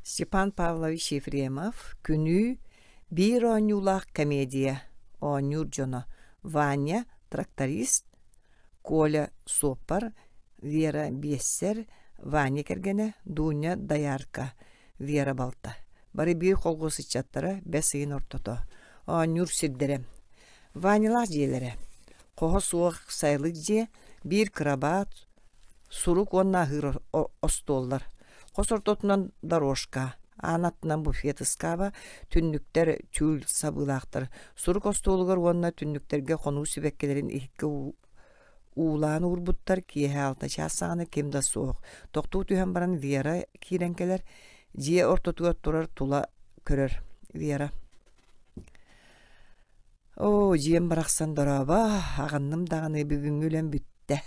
Степан Павлович Ефремов «Күнүү» биир оонньуулаах комедия оонньуур дьоно Ваня тракторист, Коля суоппар, Вера биэссэр, Ваня кэргэнэ, Дуня доярка, Вера балта. Бары биир холхуос ыччаттара бэс ыйын ортото. Оонньуур сирдэрэ. Ванялаах дьиэлэрэ. Хоһо суох сайылык дьиэ, биир кырабаат, сурук уонна аһыыр остуоллар. Хос ортотунан дорожка, аан аттынан буфет ыскааба, түннүктэр тюль сабыылаахтар. Сурук остуолугар уонна түннүктэргэ хонуу сибэккилэрин иһиккэ уулаан уурбуттар. Киэһэ алта чаас саҕана ким да суох. Тохтуу түһэн баран Вера киирэн кэлэр. Дьиэ ортотугар турар тула көрөр. Вера Оо, дьиэм барахсан дорообо, аҕынным даҕаны бүгүҥҥү үлэм бүттэ.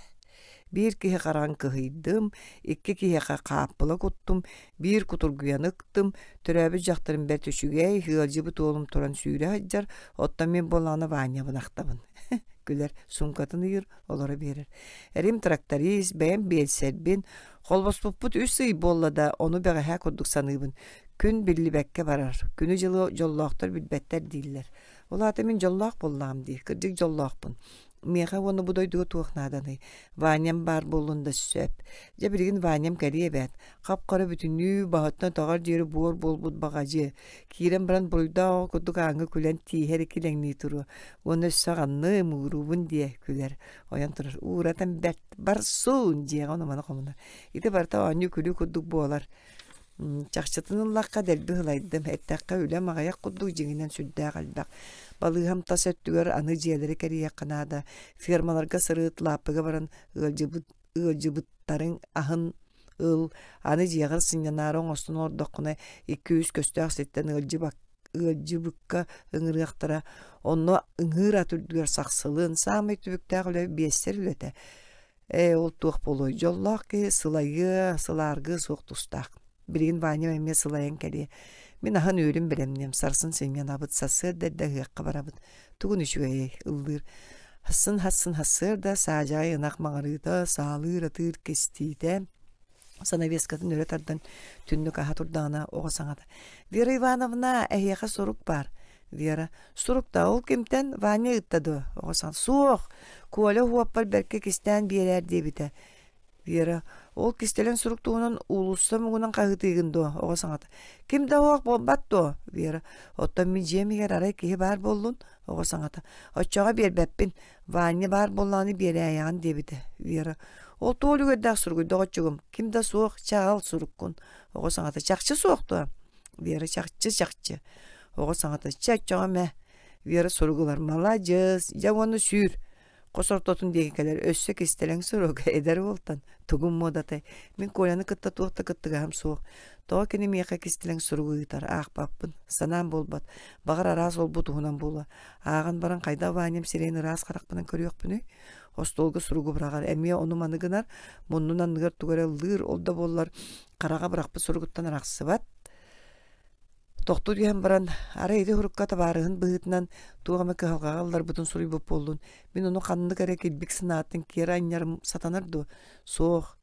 Биир киһи хараҕын кыһыйдым, икки киһиэхэ хааппыла куттум, биир кутургуйаны ыктым, төрөөбүт дьахтарым бэрт үчүгэй, ыалдьыбыт уолум туран сүүрэ сылдьар, оттон мин буоллаҕына Ванябын ахтабын. Күлэр, суумкатын ыйыр, олоро биэрэр. Эрим тракторист, бэйэм биэлсэрбин, холбоспуппут үс ый буолла да, ону бэҕэһээ курдук саныыбын. Күн биллибэккэ барар, күнү-дьылы дьоллоохтор билбэттэр дииллэр. Ол аата мин дьоллоох буоллаҕым дии, кырдьык дьоллоохпун. Миэхэ уонна бу дойдуга туох нааданый? Ваням баар буоллун да сөп. Дьэ билигин Ваням кэлиэ эбээт. Хап-хара бүтүннүү баһыттан тоҕор диэри буор буолбут баҕадьы. Киирэн баран буруйдаах оҕо курдук ааҥҥа күлэн тииһэр иккилэҥнии туруо. Уонна өссө аҕанным, ууруубун диэ күлэр. Ойон турар. Ууратан бэрт. Барсуун дьиэҕэ ону-маны хомунар. Ити барыта оонньуу-күлүү курдук буолар. Чахчытын ыллахха дэлби ылайдым, эттэххэ үлэм аҕыйах курдук дьиҥинэн сүрдээх элбэх. Балыыһам тас өттүгэр аны дьиэлэри кэрийиэххэ наада, фермаларга сырыт, лааппыга баран ыалдьыбыт ыалдьыбыттарыҥ аһын ыл, аны дьиэҕэр сынньанаары оҥостон олордоххуна икки-үс көстөөх сиртэн ыалдьыбыкка ыҥырыахтара, онно ыҥыыр ат үрдүгэр сахсылын, саамай түбүктээх үлэ биэссэр үлэтэ. Ээ, ол туох буолуой, дьоллоох киһи сылайыа, сылааргыа суох тустаах. Билигин Ваням эмиэ сылайан кэлиэ. Мин аһын үөрүм бэлэмниэм, сарсын сынньанабыт, сарсыарда эрдэ ыһыахха барабыт. Тугун үчүгэйэй, ыллыыр. Хассын хассын сарсыарда саадьаҕай ынах маҥырыыта, саалыыр атыыр кистиитэ, занавескатын өрө тардан түннүк аһа турдаҕына оҕо саҥата «Вера Ивановна, эһиэхэ сурук баар». Вера «Сурук да ол кимтэн? Ваня ыытта дуо?» Оҕо саҥата «Суох, Коля уоппар бэркэ кистээн биэрээр диэбитэ». Вера «Ол кистэлэҥ сурук туһунан уулусса муҥунан хаһыытыыгын дуо?» Оҕо саҥата «Ким да суох буолбат дуо?» Вера «Оттон мин дьиэм иһигэр арай киһи баар буоллун?» Оҕо саҥата «Оччоҕо биэрбэппин, Ваня баар буоллаҕына биэрээйэҕин» диэбитэ. Вера «Ол туох үлүгэрдээх суругуй доҕоччугум, ким да суох, чэ аҕал суруккун». Оҕо саҥата «Чахчы суох дуо?» Вера «Чахчы, чахчы». Оҕо саҥата «Чэ, оччоҕо мэ». Вера сурук ылар «Маладьыас, дьэ уонна сүүр». Хос ортотун диэки кэлэр өссө кистэлэҥ сурук эдэр уолтан тугум муодатай мин Коляны кытта туох да кыттыгаһым суох тоҕо кини миэхэ кистэлэҥ суругу ыытар аахпаппын санаам буолбат баҕар араас ол-бу туһунан буолуо ааҕан баран хайдах Ваням сирэйин ыраас харахпынан көрүөхпүнүй остуолга суругу быраҕар эмиэ ону-маны гынар муннун анныгар тугу эрэ ыллыыр ол да буоллар хараҕа бырахпыт суругуттан арахсыбат Тохтуу түһэн баран, арай ити сурукка табаарыһын быһыытынан туох эмэ кыһалҕаҕа ылларбытын суруйбут буоллун, мин ону ханнык эрэ килбик санаатын киэр анньарым сатанар дуо? Суох,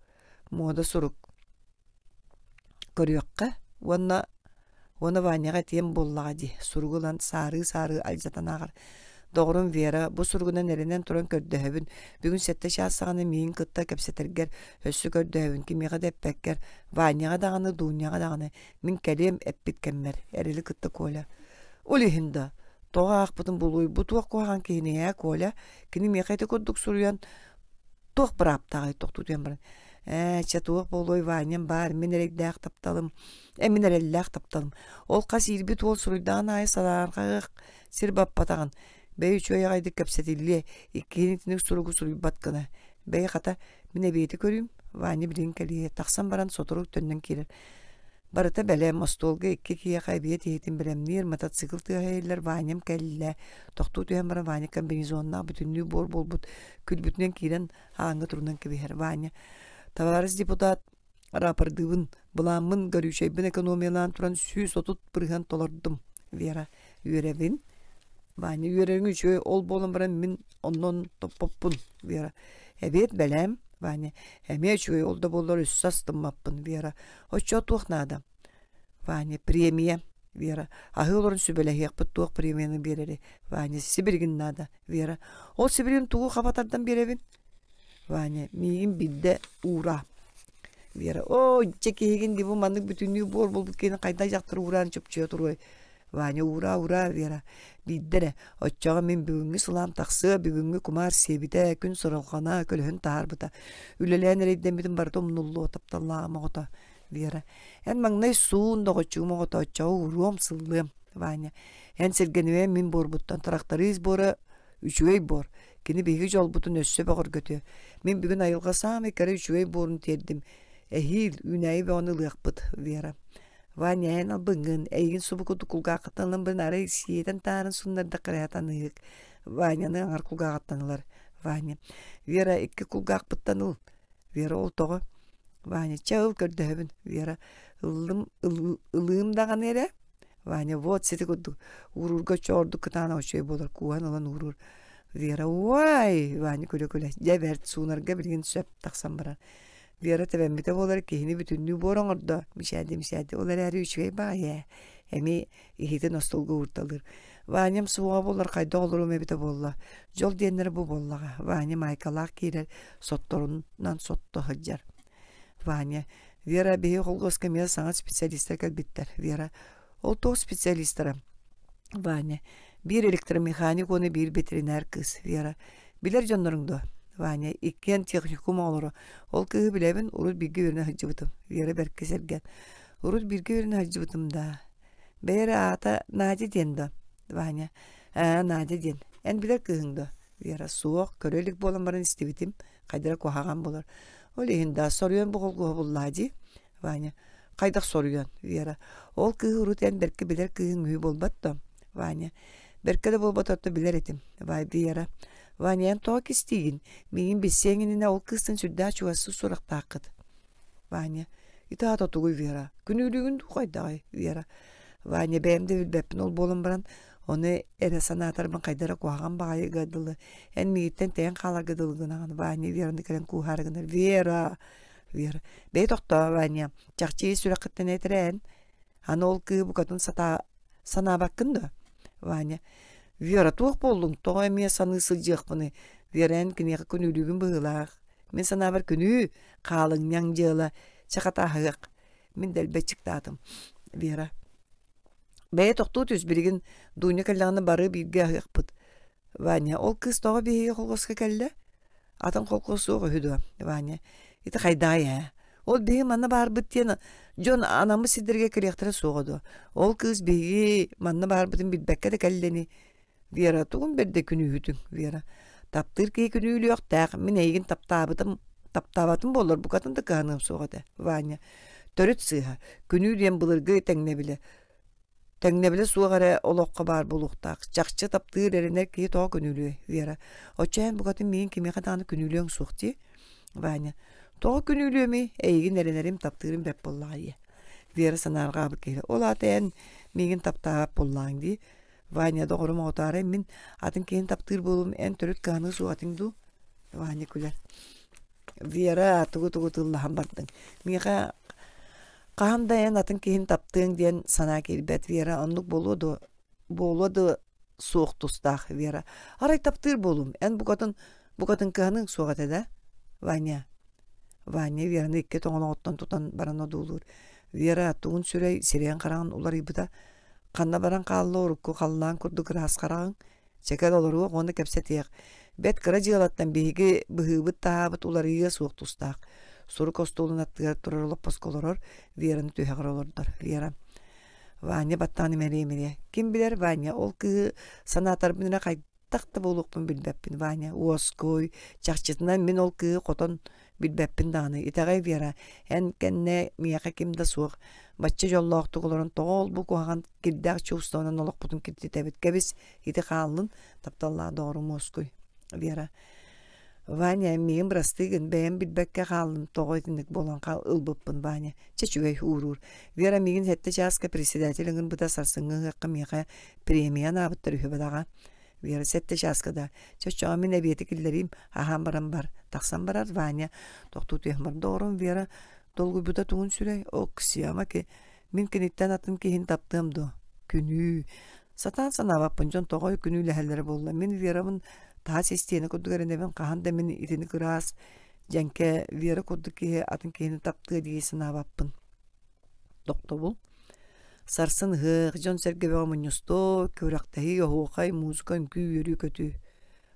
муода сурук. Көрүөххэ уонна уонна Ваняҕа этиэм буоллаҕа дии, суругу ылан саарыы-саарыы алдьатан ааҕар. Доҕорум Вера, бу суругунан эрэнэн туран көрдөһөбүн. Бүгүн сэттэ чаас саҕана миигин кытта кэпсэтэргэр өссө көрдөһөбүн, кимиэхэ да эппэккэр, Ваняҕа даҕаны, Дуняҕа даҕаны Мин кэлиэм эппит кэммэр, эрэли кытта Коля. Ол иһин да, тоҕо аахпытын булуой, бу туох куһаҕан киһиний ээ, Коля? Кини миэхэ ити курдук суруйан туох бырааптааҕый тохтуу баран ээ чэ туох буолуой Ваням баар мин эрэйдээх тапталым э мин эрэллээх тапталым ол хас иирбит уол суруйдаҕын аайы санаарҕаһыах сир баппатаҕын бэйи үчүгэй аҕайдык кэпсэтиллиэ иккиһин итинник суругу суруйбат гына бэйи хата мин эбиэти көрүүм Ваня билигин кэлиэ тахсан баран сотору төннөн киирэр Барыта бэлэм, остуолга икки киһиэхэ эбиэт иһитин бэлэмниир, мотоцикл тыаһа иһиллэр, Ваням кэллэ. Тохтуу түһэн баран Ваня комбинезоннаах бүтүннүү буор буолбут, күлбүтүнэн киирэн ааҥҥа турунан кэбиһэр. Ваня, табаарыс депутат, рапордыыбын, былааммын, горючайбын экономиялаан туран 130% толордум. Вера, үөрэбин. Ваня, үөрэриҥ үчүгэй, ол буолан баран мин оннун топпоппун. Вера, эбиэт бэлэм. Ваня, эмиэ үчүгэй, ол да буоллар өссө астыммаппын. Вера, оччо туох наада? Ваня, премия. Вера, аһыы олорон сүбэлэһиэхпит туох премияны биэрэри. Ваня, сибиригин наада. Вера, ол сибиригин тугу хаба тардан биэрэбин? Ваня, миигин биирдэ уура. Вера, оо, дьэ киһигин дии бу маннык бүтүннүү буор буолбут киһини хайдах дьахтар уураан чопчуйа туруой? Ваня уураа уураа Вера биирдэ эрэ оччоҕо мин бүгүҥҥү сылаам тахсыа бүгүҥҥү кумаар сиэбитэ күн соролҕоно көлөһүн таһаарбыта үлэлээн эрэйдэммитим барыта умнуллуо тапталлааҕым оҕото Вера эн маҥнай суун доҕоччугум оҕото оччоҕо ууруом сыллыам Ваня эн сиргэнимэ мин буорбуттан тракторист буора үчүгэй буор кини биһиги дьолбутун өссө бөҕөргөтүө мин бүгүн айылҕа саамай кэрэ үчүгэй буорун тиэрдим эһиил үүнээйи бөҕөнү ылыахпыт Вера Ваня эн албыҥҥын, эйигин субу курдук кулгааххыттан ылан баран арай сиэтэн таарын суннардахха эрэ сатаныыһык. Ваняны аҥар кулгааҕыттан ылар. Ваня, Вера икки кулгаахпыттан ыл. Вера ол тоҕо? Ваня, чэ ыл көрдөһөбүн. Вера, ыллым, ылыым даҕаны эрэ. Ваня, вот сити курдук уурурга оччо ордук кытаанах үчүгэй буолар кууһан ылан ууруур. Вера, уай! Ваня күлэ-күлэ, дьэ бэрт, суунарга билигин сөп тахсан барар. Вера тэбэммитэ буолар киһини бүтүннүү буор оҥордо, мичээрдии-мичээрдии, ол эрээри үчүгэй баҕайы ээ, эмиэ иһитин остуолга уурталыыр. Ваням суоҕа буоллар хайдах олоруом эбитэ буолла, дьол диэннэрэ бу буоллаҕа, Ваня маайкалаах киирэр, сотторунан сотто сылдьар. Ваня, Вера биһиги холкуоска эмиэ саҥа специалистар кэлбиттэр. Вера, ол туох специалистара? Ваня, биир электромеханик уонна биир ветеринар кыыс. Вера, Билэр дьонноруҥ дуо? Ваня, иккиэн техникум оҕолоро. Ол кыыһы билэбин, урут бииргэ үөрэнэ сылдьыбытым. Вера бэркэ сэргэн. Урут бииргэ үөрэнэ сылдьыбытым даа. Бэйэ эрэ аата Надя диэн дуо? Ваня, ээ, Надя диэн. Эн билэр кыыһыҥ дуо? Вера, суох, көрө илик буолан баран истибитим. Хайдара куһаҕан буолар. Ол иһин да, соруйан боҕолгуһа буллаа дии. Ваня, хайдах соруйан? Вера, ол кыыһы урут эн бэркэ билэр кыыһыҥ үһү буолбат дуо? Ваня, бэркэ да буолбатар да билэр этим. Вера, Ваня, эн тоҕо кистиигин? Миигин билсиэҥ иннинэ ол кыыстан сүрдээх чугастык сурахтааххыт. Ваня, ити аата тугуй Вера? Күнүүлүүгүн дуу хайдаҕый? Вера, Ваня, бэйэм да билбэппин ол буолан баран, ону эрэ санаатарбын хайда эрэ куһаҕан баҕайыга дылы, эн миигиттэн тэйэн хааларга дылы гынаҕын. Ваня Вераны кэлэн кууһаары гынар. Вера, Вера, бэйэ тохтоо, Ваня, чахчы ис сүрэххиттэн этэр эн. Аны ол кыыһы букатын сатаа санаабаккын дуо? Ваня, Вера, туох буоллуҥ? Тоҕо эмиэ саныы сылдьыахпыный? Вера, эн киниэхэ күнүүлүүгүн быһыылаах. Мин санаабар күнүү, хаалыҥньаҥ дьыала, чэ хатааһыах. Мин дэлби аччыктаатым. Вера, бэйэ тохтуу түс, билигин Дуня кэллэҕинэ бары бииргэ аһыахпыт. Ваня, ол кыыс тоҕо биһиги холкуоска кэллэ? Атын холкуос суох үһү дуо, Ваня? Ити хайдаҕай ээ? Ол биһиги манна баарбыт диэн дьон анаммыт сирдэргэ кэлиэхтэрэ суоҕа дуо? Ол кыыс биһиги манна баарбытын билбэккэ да кэллэ ини. Вера, тугун бэрдэ күнүүһүтүҥ, Вера. Таптыыр киһи күнүүлүөхтээх. Мин эйигин таптаабытым, таптаабатым буоллар букатын да кыһаныам суох этэ, Ваня. Төрүт сыыһа. Күнүү диэн былыргы тэҥнэбилэ. Тэҥнэбилэ суох эрэ олоххо баар буолуохтаах. Чахчы таптыыр, эрэнэр киһи тоҕо күнүүлүөй, Вера? Оччо эн букатын миигин кимиэхэ даҕаны күнүүлүөҥ суох дии? Ваня. Тоҕо күнүүлүөмүй? Эйигин эрэнэрим, таптыырым бэрт буоллаҕа дии. Вера санаарҕаабыт киһи. Ол аата эн миигин таптаабат буоллаҕыҥ дии. Ваня, доҕорум оҕотоорой мин атын киһини таптыыр буолуум эн төрүт кыһаныы суох этиҥ дуу? Ваня күлэр. Вера, тугу-тугу тыллаһан бардыҥ. Миэхэ хаһан да эн атын киһини таптыаҥ диэн санаа киирбэт. Вера, оннук буолуо дуо? Буолуо да суох тустаах, Вера. Арай таптыыр буолуум. Эн букатын букатын кыһаныҥ суох этэ да? Ваня. Ваня Вераны икки тоҥолоҕуттан тутан баран одуулуур. Вера, тугун сүрэй, сирэйин-хараҕын уларыйбыта. Ханна баран хаалла урукку халлаан курдук ыраас хараҕыҥ? Чэ кэл олоруох уонна кэпсэтиэх. Бэрт кыра дьыалаттан биһиги быһыыбыт-таһаабыт уларыйыа суох тустаах. Сурук остуолун аттыгар турар олоппоско олорор, Вераны түһэҕэр олордор. Вера. Ваня баттаан имэрийэ-имэрийэ. Ким билэр, Ваня, ол кыыһы санаатарбын эрэ хайдах да буолуохпун билбэппин, Ваня. Уоскуй, чахчытынан мин ол кыыһы хотон Билбэппин даҕаны, итэҕэй Вера, эн кэннэ миэхэ ким да суох. Бачча дьоллоохтук олорон тоҕо ол-бу куһаҕан кирдээх чувствонан олохпутун киртитэбит кэбис, ити хааллын, тапталлаах доҕорум уоскуй. Вера, Ваня, миигин бырастыы гын, бэйэм билбэккэ хааллым, тоҕо итинник буолан хаал ылбыппын, Ваня. Чэ, үчүгэй, ууруур. Вера миигин сэттэ чааска председатель ыҥырбыта сарсыҥҥы ыһыахха миэхэ премия анаабыттар үһү бадаҕа. Вера сэттэ чааска да чэ оччоҕо мин эбиэти киллэриим аһаан баран бар тахсан барар Ваня тохтуу түһэн бар доҕорум Вера долгуйбута тугун сүрэй оксиама ки Мин киниттэн атын киһини таптыам дуо? Күнүү. Сатаан санаабаппын дьон тоҕо күнүүлэһэллэрэ буолла. Мин Верабын таас истиэнэ курдук эрэнэбин хаһан да мин итини кыраас дьэҥкэ Вера курдук киһи атын киһини таптыа дии санаабаппын. Тохтобул. Сарсын ыһыах, дьон-сэргэ бөҕө мунньустуо, күрэхтэһии, оһуохай, музыка, үҥкүү, үөрүү-көтүү.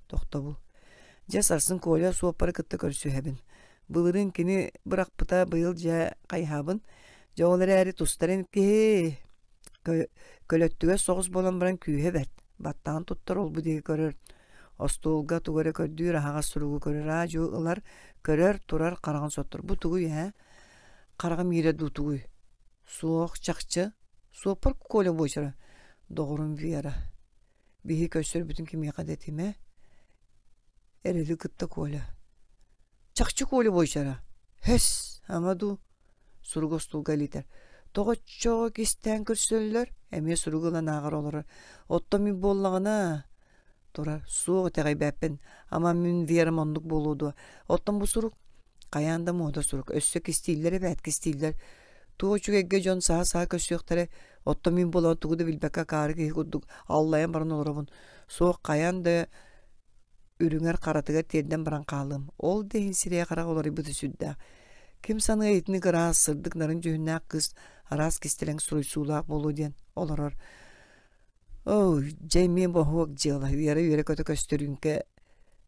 Тохтобул. Дьэ сарсын Коля суоппары кытта көрсүһэбин. Былырыын кини бырахпыта, быйыл дьэ хайыһабын. Дьэ ол эрээри тустарын киһи көлөттүгэс соҕус буолан баран күүһэ бэрт. Баттаҕын туттар ол-бу диэки көрөр. Остуолга тугу эрэ көрдүүр аһаҕас суругу көрөр аа-дьуо ылар, көрөр, турар, хараҕын соттор. Бу тугуй ээ? Хараҕым иирэ дуу тугуй? Суох, чахчы. Суоппар Коля буочара. Доҕорум Вера. Биһи көрсөрбүтүн кимиэхэ да этимэ. Эрэли кытта Коля. Чахчы Коля буочара. Һэс, ама дуу? Суругу остуолга илитэр. Тоҕо оччоҕо кистээн көрсөллөр? Эмиэ суругу ылан ааҕар олорор. Оттон мин буоллаҕына турар. Суох итэҕэйбэппин. Ама мин Верам оннук буолуо дуо? Оттон бу сурук хайаан да муода сурук. Өссө кистииллэр эбээт, кистииллэр. Туох үчүгэйгэ дьон саһа-саһа көрсүөхтэрэ. Оттон мин буолан тугу да билбэккэ акаары киһи курдук аллайан баран олоробун. Суох хайаан да үрүҥэр-харатыгар тиэрдэн баран хаалыам. Ол да иһин сирэйэ-хараҕа уларыйбыта сүрдээх. Ким саныа итинник ыраас, сырдык нарын дьүһүннээх кыыс араас кистэлэҥ суруйсуулаах буолуо диэн олорор. Оо, дьэ эмиэ моһуок дьыала, Вера үөрэ-көтө көстөрүүҥкэ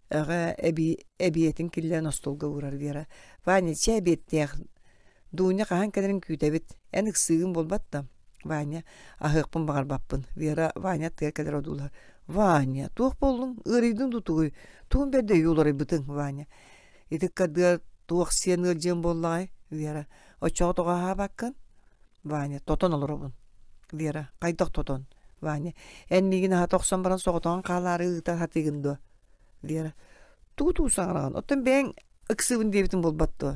эҕэ эби эбиэтин киллэрэн остуолга уурар Вера. Ваня, чэ эбиэттиэх. Дуня хаһан кэлэрин күүтэбит. Эн ыксыыгын буолбат да? Ваня, аһыахпын баҕарбаппын. Вера Ваня аттыгар кэлэр одуулаһар. Ваня, туох буоллуҥ? Ыарыйдыҥ дуу тугуй? Тугун бэрдэ өйүү уларыйбытыҥ, Ваня. Ити ыккардыгар туох сиэн ыалдьыам буоллаҕай? Вера, оччоҕо тоҕо аһаабаккын? Ваня, тотон олоробун. Вера, хайдах тотон? Ваня, эн миигин аһата охсон баран соҕотоҕун хаалаары ыыта сатыыгын дуо? Вера, тугу-тугу саҥараҕын? Оттон бэйэҥ ыксыыбын диэбитин буолбат дуо?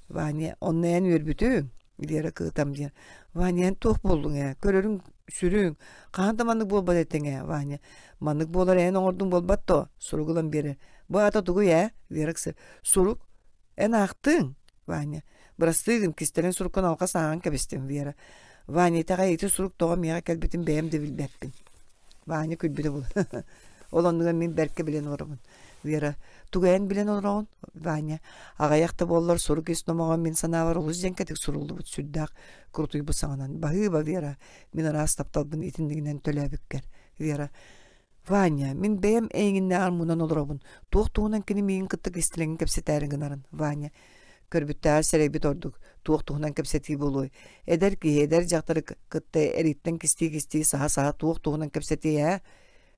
Ваня, онно эн үөрбүтүҥ? Вера кыытам диэн. Ваня, эн туох буоллуҥ ээ? Көрөрүҥ сүрүҥ. Хаһан да маннык буолбат этиҥ ээ, Ваня. Маннык буолар эн оҥордуҥ буолбат дуо? Сурук ылан биэрэр. Бу аата тугуй ээ? Вера сурук Эн аахтыҥ, Ваня. Бырастыы гын, кистэлэҥ суруккун алҕас ааҕан кэбистим, Вера. Ваня, итэҕэй, ити сурук тоҕо миэхэ кэлбитин бэйэм да билбэппин. Ваня күлбүтэ буолла. Ол оннугар мин бэркэ билэн олоробун. Вера, тугу эн билэн олороҕун? Ваня, аҕыйах да буоллар сурук ис номоҕо мин санаабар олус дьэҥкэтик суруллубут сүрдээх курутуйбут саҥанан. Баһыыба, Вера, мин араас тапталбын итиннигинэн төлөөбүккэр. Вера, Ваня, мин бэйэм эйигиннээҕэр мунан олоробун. Туох туһунан кини миигин кытта кистэлэҥин кэпсэтээри гынарын, Ваня. Көрбүттээҕэр сэрэйбит ордук. Туох туһунан кэпсэтии буолуой? Эдэр киһи эдэр дьахтары кытта эриттэн кистии-кистии саһа-саһа туох туһунан кэпсэтиэ ээ?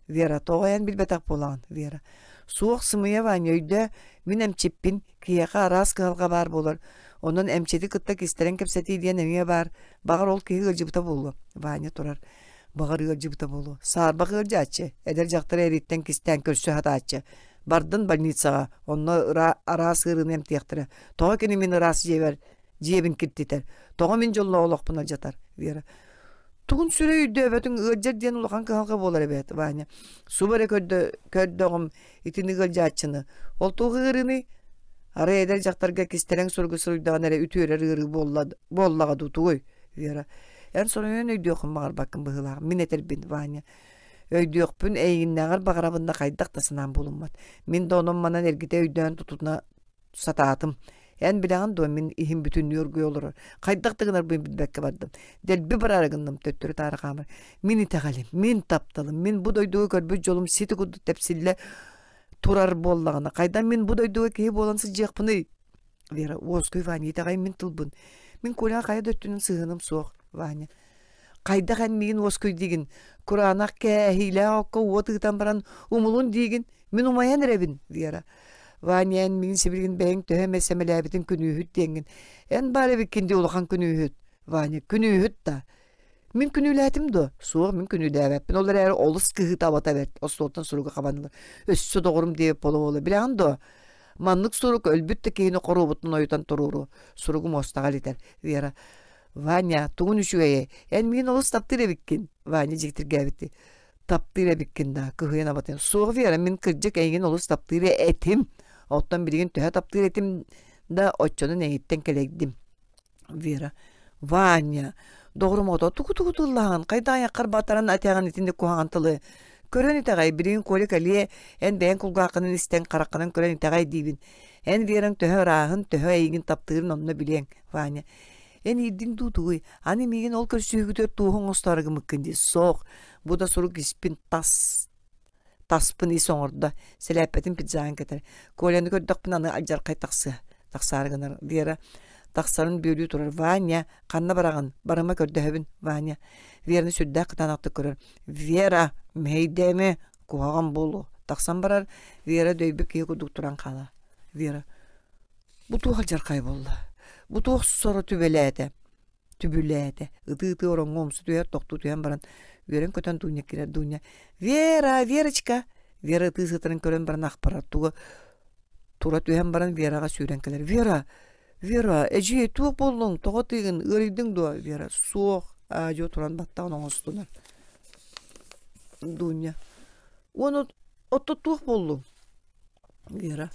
Вера, тоҕо эн билбэтэх буолаҕын? Вера. Суох, сымыйа, Ваня, өйдөө. Мин эмчиппин. Киһиэхэ араас кыһалҕа баар буолар. Онон эмчити кытта кистэлэҥ кэпсэтии диэн эмиэ баар. Баҕар, ол киһи ыалдьыбыта буолуо. Ваня турар. Баҕар ыалдьыбыта буолуо. Саарбах ыалдьааччы, эдэр дьахтары эриттэн кистээн көрсө сатааччы. Бардын больницаҕа, онно араас ыарыыны эмтиэхтэрэ. Тоҕо кини мин ыраас дьиэбэр дьиэбин киртитэр? Тоҕо мин дьоллоох олохпун алдьатар? Вера. Тугун сүрэ өйдөөбөтүҥ ыалдьар диэн улахан кыһалҕа буолар эбээт, Ваня. Субу эрэ көрдөҕүм итини ыалдьааччыны. Ол туох ыарыыный? Арай эдэр дьахтарга кистэлэҥ суругу суруйдаҕына эрэ үтүөрэр ыарыы буоллаҕа дуу тугуй? Вера. Эн соруйан өйдүөххүн баҕарбаккын быһыылаах. Мин этэрбин, Ваня. Өйдүөхпүн эйигиннээҕэр баҕарабын да хайдах да санаам булуммат. Мин да онон-манан эргитэ өйдөөн тутуна сатаатым. Эн билэҕин дуо, мин иһим бүтүннүү оргуйа олорор. Хайдах да гынарбын билбэккэ бардым. Дэлби бараары гынным, төттөрү-таары хаамар. Мин итэҕэлим, мин тапталым, мин бу дойдуга көрбүт дьолум сити курдук тэпсиллэ турар буоллаҕына, хайдах мин бу дойдуга киһи буолан сылдьыахпыный? Вера, уоскуй, Ваня, итэҕэй мин тылбын. Мин Коляҕа хайа да өттүнэн сыһыаным суох, Ваня. Хайдах эн миигин уоскуй диигин? Кураанах кээһиилээх окко уот ыытан баран умулун диигин? Мин умайан эрэбин, Вера. Ваня, эн миигин сибилигин бэйэҥ төһө эмэ сэмэлээбитин күнүүһүт диэҥҥин. Эн баар эбиккин дии улахан күнүүһүт. Ваня, күнүүһүт да. Мин күнүүлээтим дуо? Суох, мин күнүүлээбэппин. Ол эрээри олус кыһыыта-абата бэрт. Остуолтан суругу хабан ылар. Өссө доҕорум диэбит буола-буола. Билэҕин дуо? Маннык сурук өлбүт да киһини хоруобутун ойутан туруору. Суругу муостаҕа илитэр. Вера. Ваня, тугун үчүгэйэй? Эн миигин олус таптыыр эбиккин. Ваня дьиктиргээбиттии. Таптыыр эбиккин да, кыһыйан абатын. Суох, Вера, мин кырдьык эйигин олус таптыыр этим. Оттон билигин төһө таптыыр этим да, оччонон эйиттэн кэлэйдим. Вера. Ваня, Доҕорум оҕото тугу-тугу тыллаһаҕын, хайдах айаххар батаран этэҕин итинник куһаҕан тылы. Көрөн итэҕэй, билигин Коля кэлиэ, эн бэйэҥ кулгааххынан истэн, хараххынан көрөн итэҕэй диибин. Эн Вераҥ төһө ырааһын, төһө эйигин таптыырын онно билиэҥ, Ваня. Эн иирдиҥ дуу тугуй? Аны миигин ол көрсүһүүгүтүгэр туоһу оҥостоору гыммыккын дии. Суох, бу да сурук испин тас таспын ис оҥордо, сэлээппэтин пиджагын кэтэр. Коляны көрдөхпүнэ аны алдьархай тахсыа, тахсаары гынар. Вера тахсарын бүөлүү турар. Ваня, ханна бараҕын? Барыма көрдөһөбүн, Ваня. Вераны сүрдээх кытаанахтык көрөр. Вера, мэһэйдээмэ, куһаҕан буолуо. Тахсан барар, Вера дөйбүт киһи курдук туран хаалар. Вера, бу туох алдьархай буолла? Бу туох соро түбэлээтэ? Түбүлээтэ. Ытыы-ытыы ороҥҥо умса түһэр, тохтуу түһэн баран, үөрэн-көтөн Дуня киирэр. Дуня: «Вера, Верочка!» Вера ытыы сытарын көрөн баран ахпарар туга тура түһэн баран Вераҕа сүүрэн кэлэр. «Вера! Вера, эдьиий, туох буоллуҥ? Тоҕо ытыыгын? Ыарыйдыҥ дуо?» Вера: «Суох!» Аа-дьуо туран баттаҕын оҥостунар. Дуня: «Уонна отто туох буоллуҥ?» Вера: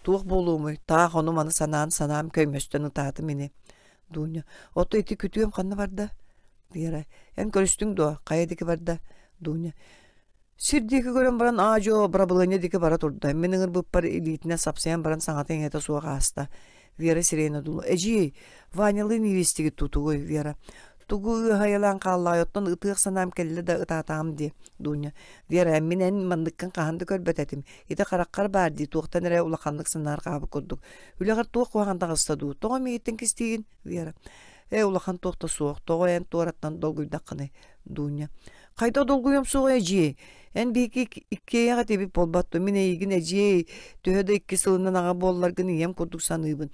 «Туох буолуомуй? Таах ону-маны санаан санаам көймөстөн ытаатым ини. Дуня: «Ото ити күтүөм ханна барда?» Вера: «Эн көрүстүҥ дуо? Хайа диэки барда?» Дуня: «Сир диэки көрөн баран аа-дьуо бырабылыанньа диэки бара турда. Мин ыҥырбыппар илиитинэн сапсыйан баран саҥата-иҥэтэ суох ааста». Вера сирэйин одуулуу: «Эдьиий, Ванялыын ииристигит тутугуй?» Вера: «Тугу ыаһайалаан хааллаҕай, оттон ытыах санаам кэллэ да ытаатаҕым дии». Дуня: «Вера, мин эн манныккын хаһан да көрбөт этим. Ити хараххар баар дии, туохтан эрэ улаханнык санаарҕаабыт курдук. Үлэҕэр туох куһаҕан таҕыста дуу? Тоҕо миигиттэн кистиигин? Вера. Ээ, улахан туох да суох. Тоҕо эн туораттан долгуйдаххыный? Дуня. Хайдах долгуйуом суоҕа эдьиэй? Эн биһиги иккиэйэх этибит буолбат дуо? Мин эйигин эдьиэй, төһө да икки сылынан аҕа буолларгын ийэм курдук саныыбын.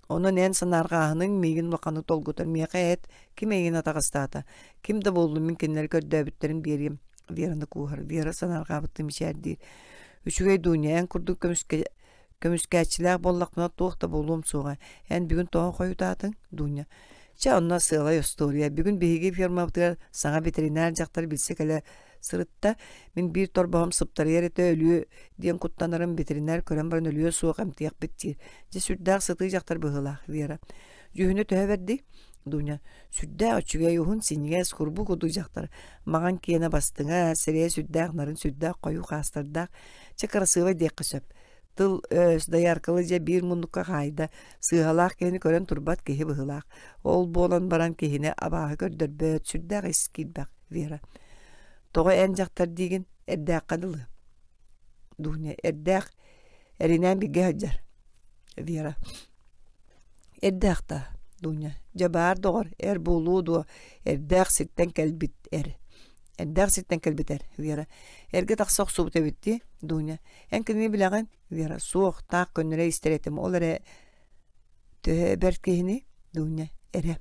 Онон эн санаарҕааһыныҥ миигин улаханнык долгутар. Миэхэ эт, ким эйигин атаҕастаата? Ким да буоллун мин кинилэри көрдөөбүттэрин биэриэм. Вераны кууһар. Вера санаарҕаабыттыы мичээрдиир. Үчүгэй Дуня, эн курдук көмүскэ Көмүскээччилээх буоллахпына туох да буолуом суоҕа. Эн бүгүн тоҕо хойутаатыҥ? Дуня. Чэ, онно сыалай остуоруйа. Бүгүн биһиги фермабытыгар саҥа ветеринар дьахтар билсэ кэлэ сырытта. Мин биир торбоһум сыптарыйар этэ өлүө диэн куттанарым ветеринар көрөн баран өлүө суох эмтиэхпит диир. Дьэ сүрдээх сытыы дьахтар быһыылаах, Вера. Дьүһүнэ төһө бэрдий? Дуня. Сүрдээх үчүгэй, уһун синньигэс, курбуу курдук дьахтар. Маҥан киэнэ бастыҥа, сирэйэ сүрдээх нарын, сүрдээх хойуу хаастардаах. Чэ, кырасыабай диэххэ сөп. Тыл өс, дояркалы дьэ биир муннукка хаайда, сыыһалаах киһини көрөн турбат киһи быһыылаах. Ол буолан баран киһини абааһы көрдөрбөт, сүрдээх ис киирбэх Вера. Тоҕо эн дьахтар диигин, эрдээххэ дылы. Дуня, эрдээх, эринээн бигэ сылдьар. Вера. Эрдээх да, Дуня. Дьэ баар доҕор, эр буолуо дуо, эрдээх сиртэн кэлбит эр. Эрдээх сиртэн кэлбит эр, Вера. Эргэ тахса охсубут эбит дии, Дуня. Эн кинини билэҕин? Вера. Суох, таах көннөрө истэр этим. Ол эрэ төһө бэрт киһини? Дуня. Эрэ.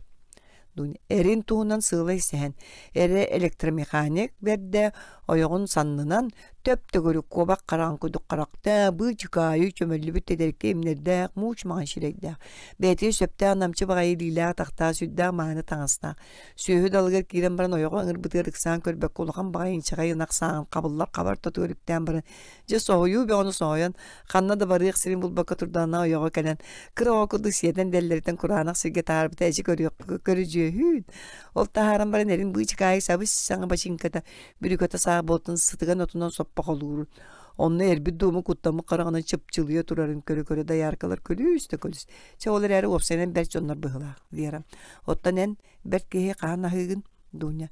Дуня. Эрин туһунан сыалай сэһэн. Эрэ электромеханик бэрдэ, ойоҕун саннынан төп-төгүрүк куобах хараҕын курдук харахтаах, быычыкаайы чөмөллүбүт тэтэркэй имнэрдээх, мууч маҥан сирэйдээх, бэйэтигэр сөптөөх намчы баҕайы илиилээх-атахтаах, сүрдээх мааны таҥастаах, Сүөһү далыгар киирэн баран ойоҕо ыҥырбытыгар ыксаан көрбөккө улахан баҕайы инчэҕэй ынах сааҕын хабыллар хабар тотугар үктээн баран дьэ соһуйуу бөҕөнү соһуйан ханна да барыах сирин булбакка турдаҕына ойоҕо кэлэн кыра оҕо курдук сиэтэн дэллэритэн кураанах сиргэ таһаарбыта эчи көрүөххэ көрүдьүөһүүн ол таһааран баран эрин быычыкаайы сабыс саҥа бачыыҥката бүрүкэтэ саах буолтун сытыган отунан соппохолуурун онно эрбит дуому куттаммыт хараҕынан чыпчылыйа турарын көрө-көрө дояркалар күлүүс да күлүс чэ ол эрээри уопсайынан бэрт дьоннор быһыылаах Вера Оттон эн бэрт киһи хаһан аһыыгын? Дуня.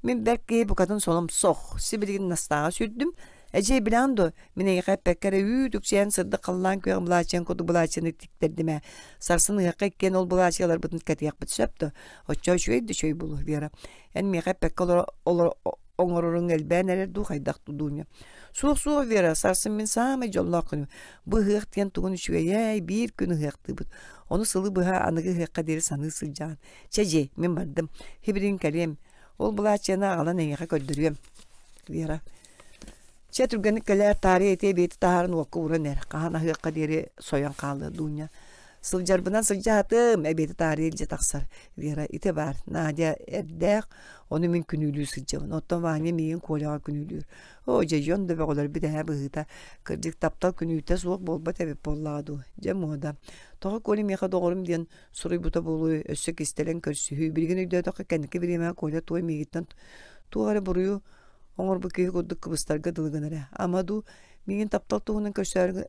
Мин бэрт киһи букатын солом сох. Сибилигин Настааҕа сүүрдүм. Эдьиэй билэҕин дуо, мин эйиэхэ эппэккэ эрэ үүт үксээн сырдык халлаан күөҕүн былаачыйан курдук былаачыйаны тиктэрдим ээ. Сарсын ыһыахха иккиэн ол былаачыйаларбытын кэтиэхпит сөп дуо? Оччо үчүгэй да үчүгэй буолуо, Вера. Эн миэхэ эппэккэ олоро, олоро, оҥороруҥ элбээн эрэр дуу хайдах дуу Дуня. Суох суох Вера, сарсын мин саамай дьоллоох күнүм. Бу ыһыах диэн тугун үчүгэйэй, биир күн ыһыахтыыбыт. Ону сылы быһа аныгы ыһыахха диэри саныы сылдьаҕын. Чэ дьиэ, мин бардым. Хибирин кэлиэм. Ол былаачыйаны аҕалан эйиэхэ көрдөрүөм. Вера. Чэ түргэнник кэлээр таарыйа ити эбиэти таһааран уокка ууран эр. Хаһан аһыахха диэри сойон хаалыа Дуня. Сылдьарбынан сылдьаатым, эбиэтэ таарыйа илдьэ тахсар. Вера, ити баар, Надя эрдээх, ону мин күнүүлүү сылдьабын. Оттон Ваня миигин Коляҕа күнүүлүүр. Оо, дьэ, дьон да бөҕөлөрбүт эһээ быһыыта. Кырдьык, таптал күнүүтэ суох буолбат эбит буоллаҕа дуу. Дьэ, муода. Тоҕо Коля миэхэ доҕорум диэн суруйбута буолуой, өссө кистэлэҥ көрсүһүү. Билигин өйдөөтөххө, кэнники бириэмэҕэ Коля туой миигиттэн туох эрэ буруйу оҥорбут киһи курдук кыбыстарга дылы гынар ээ. Ама дуу, миигин таптал туһунан көрсөөрү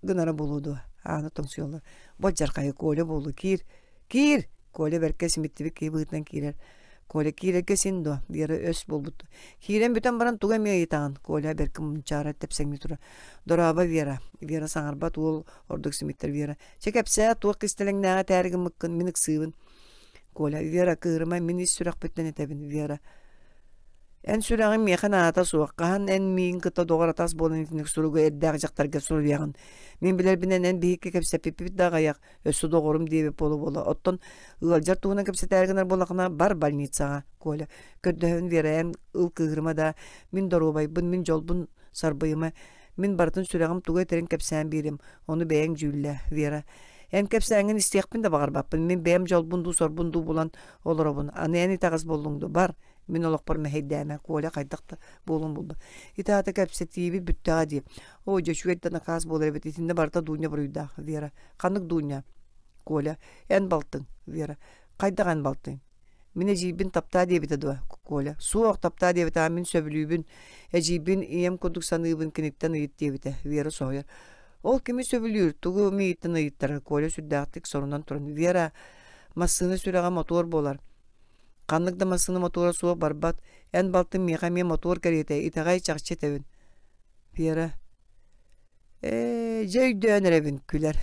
гынара буолуо дуо? Ааны тоҥсуйаллар. Бодьархайы Коля буолуо киир. Киир! Коля бэркэ симиттибит киһи быһыытынан киирэр. Коля киирэргэ син дуо? Вера өс буолбут. Киирэн бүтэн баран тугу эмиэ ыйытаҕын? Коля бэркэ мунчаара тэпсэҥнии турар. Дорообо, Вера. Вера саҥарбат уол ордук симиттэр Вера. Чэ кэпсээ, туох кистэлэҥнээҕи этээри гыммыккын мин ыксыыбын. Коля, Вера, кыырыма, мин ис сүрэхпиттэн этэбин, Вера. Эн сүрэҕиҥ миэхэ наадата суох, хаһан эн миигин кытта доҕор-атас буолан итинник суругу эрдээх дьахтарга суруйаҕын. Мин билэрбинэн эн биһикки кэпсэппиппит да аҕыйах, өссө доҕорум диэбит буола-буола. Оттон ыалдьар туһунан кэпсэтээри гынар буоллаххына, бар больницаҕа, Коля. Көрдөһөбүн Вера, эн ыл кыыһырыма да, мин доруобайбын, мин дьолбун сарбыйыма. Мин барытын сүрэҕим тугу этэрин кэпсээн биэрим, ону бэйэҥ дьүүллээ, Вера. Эн кэпсээҥҥин истиэхпин да баҕарбаппын, мин бэйэм дьолбун дуу, сорбун дуу булан олоробун. Аны эн итэҕэс буоллуҥ дуу, бар, мин олохпор мэһэйдээмэ, Коля хайдах да буолуон булба. Ити аата кэпсэтиибит бүттэҕэ дии. Оо, дьэ үчүгэй да накаас буолар эбит, итиннэ барыта Дуня буруйдаах, Вера. Ханнык Дуня? Коля. Эн балтыҥ, Вера. Хайдах эн балтыҥ? Мин эдьиийбин таптаа диэбитэ дуо, Коля? Суох, таптаа диэбитэ, мин сөбүлүүбүн. Эдьиийбин ийэм курдук саныыбын, киниттэн ыйыт диэбитэ. Вера соһуйар. Ол кими сөбүлүүр, тугу миигиттэн ыйыттарар? Коля сүрдээхтик сорунан туран. Вера, массыына сүрэҕэ мотуор буолар. Ханнык да массыына мотуора суох барбат. Эн балтыҥ миэхэ эмиэ мотуор кэриэтэ, итэҕэй чахчы этэбин. Вера, Ээ, дьэ өйдөөн эрэбин, күлэр.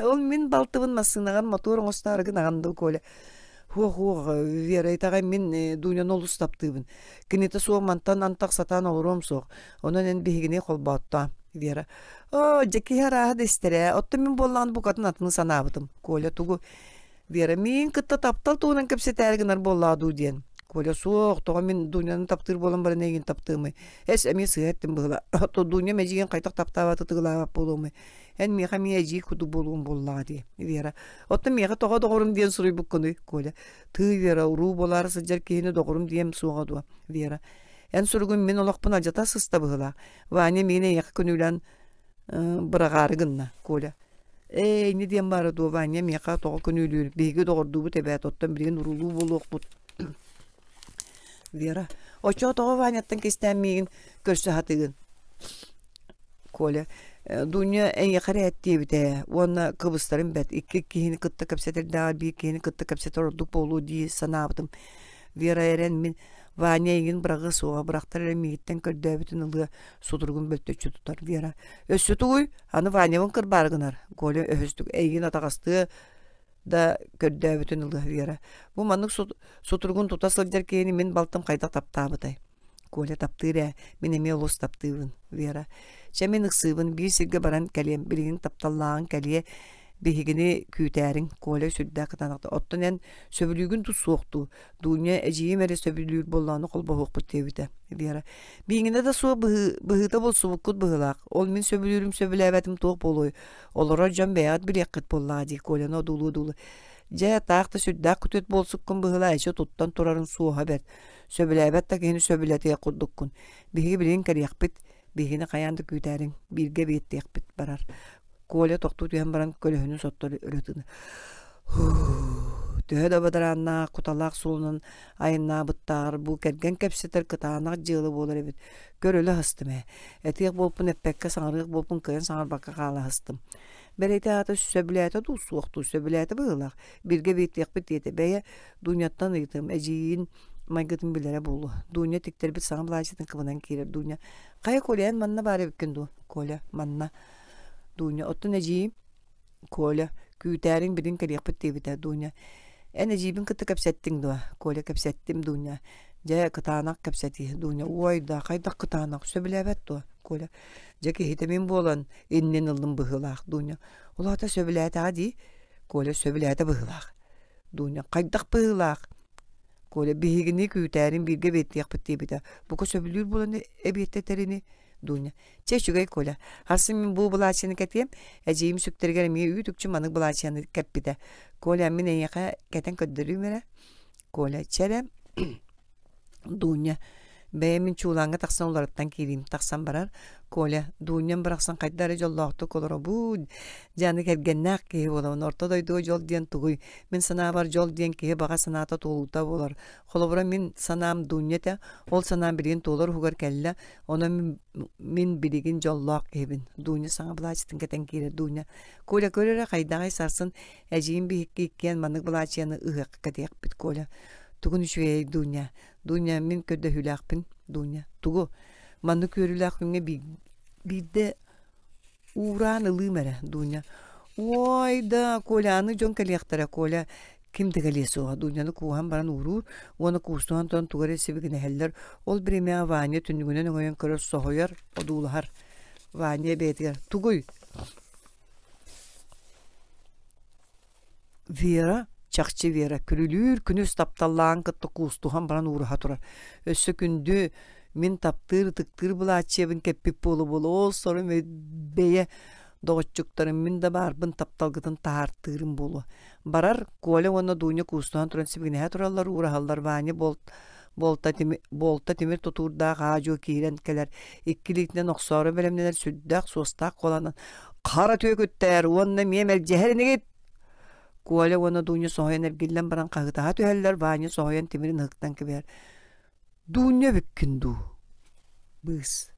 Ол мин балтыбын массыынаҕар мотуор оҥостоору гынаҕын дуу, Коля? Һуох-һуох, Вера, итэҕэй мин Дуняны олус таптыыбын. Кинитэ суох мантан антах сатаан олоруом суох. Онон эн биһигини холбооттоо, Вера. Оо, дьэ киһи арааһа да истэр ээ. Оттон мин буоллаҕына букатын атыны санаабытым. Коля тугу Вера миигин кытта таптал туһунан кэпсэтээри гынар буоллаҕа дуу диэн. Коля суох, тоҕо мин Дуняны таптыыр буолан баран эйигин таптыамый? Эс эмиэ сыыһа эттим быһыла. То Дуня эдьиийин хайдах таптаабат ытыгылаабат буолуомуй? Эн миэхэ эмиэ эдьиий курдук буолуом буоллаҕа дии, Вера. Оттон миэхэ тоҕо доҕорум диэн суруйбуккунуй, Коля. Тыый, Вера, уруу буолаары сылдьар киһини доҕорум диэм суоҕа дуо, Вера. Эн суругун мин олохпун алдьата сыста быһыылаах. Ваня миигин эйиэхэ күнүүлээн быраҕаары гынна, Коля. Ээ, инньэ диэн баара дуо, Ваня миэхэ тоҕо күнүүлүүр, биһиги доҕордуубут эбээт, оттон билигин уруулуу буолуохпут. Вера, оччоҕо тоҕо Ваняттан кистээн миигин көрсө сатыыгын? Коля, Дуня эйиэхэ эрэ эт диэбитэ ээ, уонна кыбыстарым бэрт, икки киһини кытта кэпсэтэрдээҕэр биир киһини кытта кэпсэтэр ордук буолуо дии санаабытым. Вера эрэн мин Ваня эйигин быраҕыа суоҕа, бырахтар эрэ миигиттэн көрдөөбүтүн ылыа, сутуругун бөлтөччү тутар Вера. Өссө тугуй? Аны Ванябын кырбаары гынар. Коля өһөстүк эйигин атаҕастыа да көрдөөбүтүн ылыа Вера. Бу маннык сутуругун тута сылдьар киһини мин балтым хайдах таптаабытай? Коля таптыыр ээ, мин эмиэ олус таптыыбын, Вера. Чэ мин ыксыыбын, биир сиргэ баран кэлиэм, билигин тапталлааҕыҥ кэлиэ, биһигини күүтээриҥ, Коля сүрдээх кытаанахтык. Оттон эн сөбүлүүгүн дуу суох дуу? Дуня эдьиийим эрэ сөбүлүүр буоллаҕына холбоһуохпут диэбитэ. Вера бииҥинэ да суох быһыыта булсубуккут быһыылаах. Ол мин сөбүлүүрүм сөбүлээбэтим туох буолуой? Олорор дьон бэйэҕит билиэххит буоллаҕа дии Коляны одуулуу-одуулуу. Дьэ, таах да сүрдээх күтүөт буолсуккун быһыылаах эчи туттан турарын суоһа бэрт. Сөбүлээбэт да киһини сөбүлэтиэх курдуккун. Биһиги билигин кэлиэхпит, биһигини хайаан да күүтээриҥ, бииргэ эбиэттиэхпит барар. Коля тохтуу түһэн баран көлөһүнүн соттор өрө тыына. Төһө да бадарааннаах, куталаах суолунан айаннаабыттааҕар бу кэргэн кэпсэтэр кытаанах дьыала буолар эбит. Көр өлө аһыстым ээ. Этиэх буолпун эппэккэ, саҥарыах буолпун кыайан саҥарбакка хаала аһыстым. Бэрэйдэ аата сөбүлээтэ дуу, суох дуу, сөбүлээтэ быһыылаах. Бииргэ биэттиэхпит диэтэ. Бэйэ Дуняттан ыйытым, эдьиийин майгытын билэрэ буолуо. Дуня тиктэрбит саҥа былааччытын кыбынан киирэр. Дуня, хайа Коля, эн манна баар эбиккин дуо? Коля, манна. Дуня, оттон эдьиийим? Коля, күүтээриҥ билин кэлиэхпит диэбитэ. Дуня, эн эдьиийбин кытта кэпсэттиҥ дуо? Коля, кэпсэттим, Дуня. Дьэ, кытаанах кэпсэтии. Дуня, уой да, хайдах кытаанах, сөбүлээбэт дуо? Коля, дьэ киһитэ мин буолан, иннин ыллым быһыылаах. Дуня, ол аата сөбүлээтэҕэ дии. Коля сөбүлээтэ быһыылаах. Дуня, хайдах быһыылаах? Коля, биһигини күүтээрин бииргэ эбиэттиэхпит диэбитэ. Бука сөбүлүүр буолан эбиэттэтэрини. Дуня. Чэ, үчүгэй Коля. Арсын мин бу былаачыйаны кэтиэм. Эдьиийим сүктэригэр эмиэ үүт-үкчү маннык былаачыйаны кэппитэ. Коля, мин эйиэхэ кэтэн көрдөрүүм эрэ. Коля, чэ эрэ. Дуня, бэйэм мин чуулааҥҥа тахсан уларыттан киириим. Тахсан барар. Коля, Дуням барахсан хайда эрэ дьоллоохтук олоробуун. Дьэ аны кэргэннээх киһи буолабын. Орто дойдуга дьол диэн тугуй? Мин санаабар дьол диэн киһи баҕа санаата туолуута буолар. Холобура, мин санаам Дуня этэ. Ол санаам билигин туолар уһугар кэллэ. Онон мин, мин билигин дьоллоох киһибин. Дуня саҥа былаачытын кэтэн киирэр Дуня. Коля көр эрэ хайдаҕай сарсын эдьиийим биһикки иккиэн маннык былаачыйаны ыһыахха кэтиэхпит Коля. Тугун үчүгэйэй Дуня? Дуня мин көрдөһүүлээхпин Дуня. Тугу? Маннык үөрүүлээх күҥҥэ биирдэ уураан ылыым эрэ Дуня. Уой да, Коляны дьон кэлиэхтэрэ Коля ким да кэлиэ суоҕа Дуняны кууһан баран ууруур уонна куустуһан туран тугу эрэ сибигинэһэллэр. Ол биримэҕэ Ваня түннүгүнэн өҥөйөн көрөр соһуйар, одуулаһар. Ваня бэйэтигэр «Тугуй?» Вера, чахчы Вера, күрүлүүр күнүс тапталлааҕын кытта куустуһан баран уураһа турар. Өссө күндү мин таптыыр, ытыктыыр былааччыйабын кэппит буола-буола ол сорум бэйэ доҕоччуктарым мин да баарбын тапталгытын таһаартыырым буолуо. Барар Коля уонна Дуня куустуһан туран сибигинэһэ тураллар, уураһаллар Ваня буолт буолта тимир, буолта тимир тутуурдаах аа-дьуо киирэн кэлэр, икки илиитинэн охсоору бэлэмнэнэр сүрдээх суостаах куоланан «Хара түөкүттээр уонна эмиэ мэлдьэһэр инигит!» Коля уонна Дуня соһуйан эргиллэн баран хаһыытаһа түһэллэр, Ваня соһуйан тимирин ыһыктан кэбиһэр. «Дуня эбиккин дуу?» Быыс.